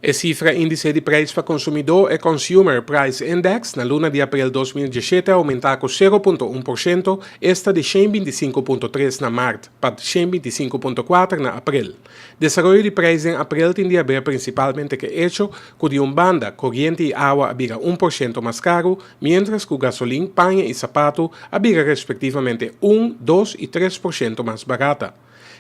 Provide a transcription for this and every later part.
E sifra índise di preis pa konsumidó, e Consumer Price Index, na luna di aprel 2017 a oumentá ku 0.1%, esta di 125.3 na mart pa 125.4 na aprel. Desaroyo di preis den aprel tin di haber prinsipalmente ku e echo ku di un banda koriente i awa a bira 1% mas karu, miéntras ku gasolin, paña i sapatu a bira respektivamente 1, 2 i 3% mas barata.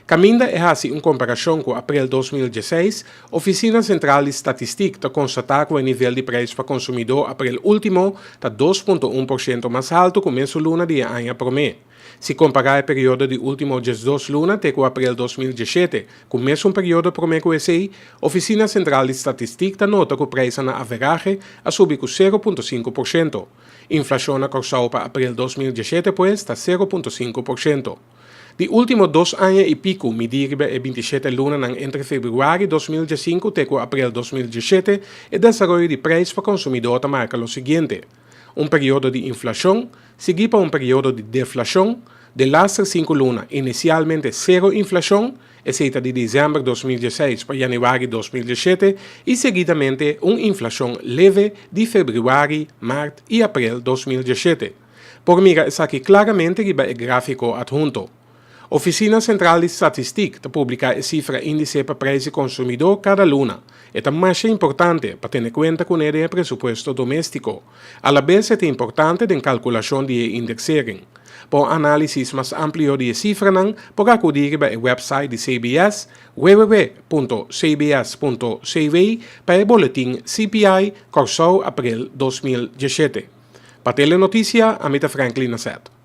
Kaminda e hasi un komparashon ku aprel 2016, Ofisina Sentral di Statistik ta konstatá ku e nivel di preis pa konsumidó aprel último ta 2.1% mas haltu ku mesun luna di aña promé. Si kompará e periodo di último 12 luna te ku aprel 2017 ku mesun periodo promé ku esei, Ofisina Sentral di Statistik ta nota ku preis na averahe a subi ku 0.5%. Inflashon na Kòrsou pa aprel 2017 pues ta 0.5%. Di último 2 aña i piku, midí riba e 27 lunanan entre febrüari 2015 te ku aprel 2017, e desaroyo di preis pa konsumidó ta marka lo siguiente: un periodo di inflashon, siguí pa un periodo di deflashon, delaster 5 luna, inisialmente sero inflashon, esei ta di desèmber 2016 pa yanüari 2017, i seguidamente un inflashon leve di febrüari, mart i aprel 2017. Por mira esaki klaramente riba e gráfiko athunto. Ofisina Sentral di Statistik ta publiká e sifra índise pa preis di konsumidó kada luna. E ta mas importante pa tene kuenta ku e presupuesto doméstiko. A la bes ta importante den kalkulashon di indexering. Pa análisis mas amplio di e sifranan, por akudí na e website di CBS www.cbs.cw pa e boletin CPI Kòrsou aprel 2017. Pa Telenotisia, ami ta Franklin Asset.